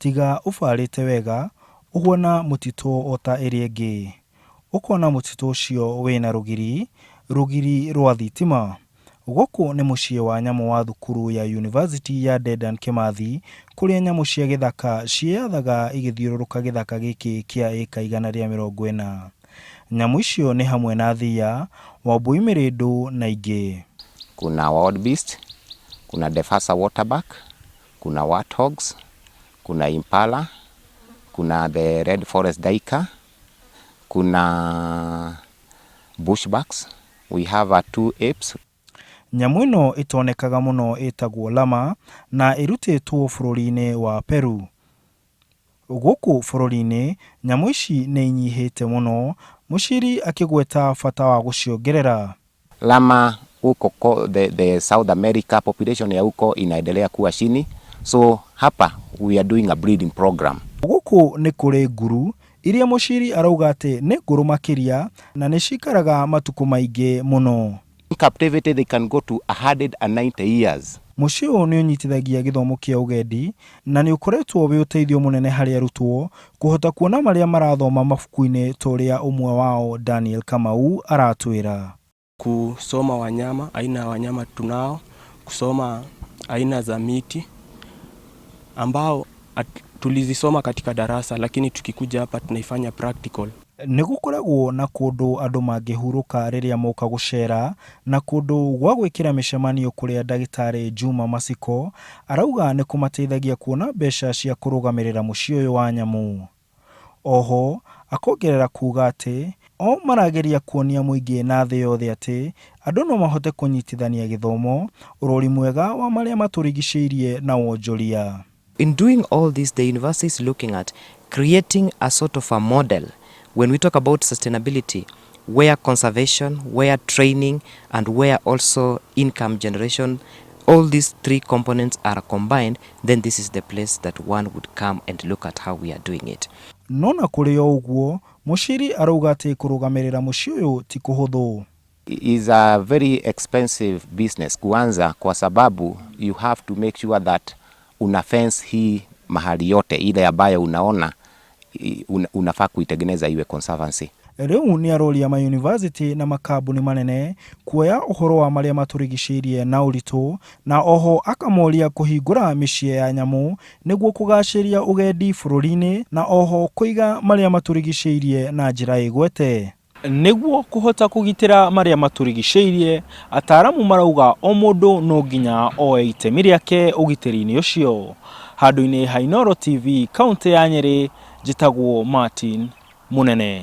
Tiga ũbarĩte wega, ũhuana mũtitũ o ta ĩrĩa ĩngĩ. Ũkona mũtitũ ũcio wĩna rũgiri, rũgiri rwa thitima. Gũkũ nĩ mũciĩ wa nyamũ wa thukuru ya University ya Dedan Kimathi kũrĩa nyamũ cia gĩthaka ciĩyathaga igĩthiũrũrũka gĩthaka gĩkĩ kĩa ĩka 140. Nyamũ icio nĩ hamwe na thiya, wambũi mĩrĩndũ na ingĩ. Kuna wildebeest, kuna Defassa waterbuck, kuna warthogs, kuna impala, kuna the red forest duiker, kuna bushbucks, we have two apes. Nyamũ ĩno ĩtonekaga mũno ĩtagwo llama na ĩrutĩtwo bũrũri-inĩ wa Peru. Gũkũ bũrũri-inĩ nyamũ ici nĩ inyihĩte mũno, Mũciri akĩgweta bata wa gũciongerera. Llama huko the South America population ya huko inaendelea kuwa chini, so hapa we are doing a breeding program. Gũkũ nĩ kũrĩ nguru iria Mũciri arauga atĩ nĩ ngũrũ makĩria na nĩ cikaraga matukũ maingĩ mũno. In captivity they can go to 190 years. Mũciĩ ũyũ nĩ ũnyitithagia gĩthomo kĩa ũgendi na nĩ ũkoretwo wĩ ũteithio mũnene harĩ arutwo kũhota kuona marĩa marathoma mabuku-inĩ ta ũrĩa ũmwe wao Daniel Kamau aratwĩra. Kusoma wanyama, aina ya wanyama tunao, kusoma aina za miti ambao tulizisoma katika darasa, lakini tukikuja hapa tunaifanya practical. Nĩ gũkoragwo na kũndũ andũ mangĩhurũka rĩrĩa moka gũcera na kũndũ gwa gwĩkĩra mĩcemanio kũrĩa ndagĩtarĩ Juma Masiko arauga nĩ kũmateithagia kuona mbeca cia kũrũgamĩrĩra mũciĩ ũyũ wa nyamũ. Oho akongerera kuga atĩ o marageria kuonia mũingĩ na thĩ yothe atĩ andũ no mahote kũnyitithania gĩthomo, ũrori mwega wa marĩa matũrigicĩirie na wonjoria. In doing all this, the university is looking at creating a sort of a model. When we talk about sustainability, where conservation, where training, and where also income generation, all these three components are combined, then this is the place that one would come and look at how we are doing it. No na kũrĩ o ũguo, Mũciri arauga atĩ kũrũgamĩrĩra mũciĩ ũyũ ti kũhũthũ. Is a very expensive business kuanza, kwa sababu you have to make sure that una fence hii mahali yote ile ambayo unaona unafaa kuitengeneza iwe conservancy. Rĩu nĩ aroria mayunivasĩtĩ na makambuni manene kuoya ũhoro wa marĩa matũrigicĩirie na ũritũ na oho akamoria kũhingũra mĩciĩ ya nyamũ nĩguo kũgacĩria ũgendi bũrũri-inĩ na oho kũiga marĩa matũrigicĩirie na njĩra ĩgwete. Nĩguo kũhota kũgitĩra marĩa matũrigicĩirie, ataramu marauga o mũndũ no nginya oe itemi rĩake ũgitĩri-inĩ ũcio. Handũ-inĩ ha Inooro TV, kaũntĩ ya Nyĩrĩ, njĩtagwo Martin Mũnene.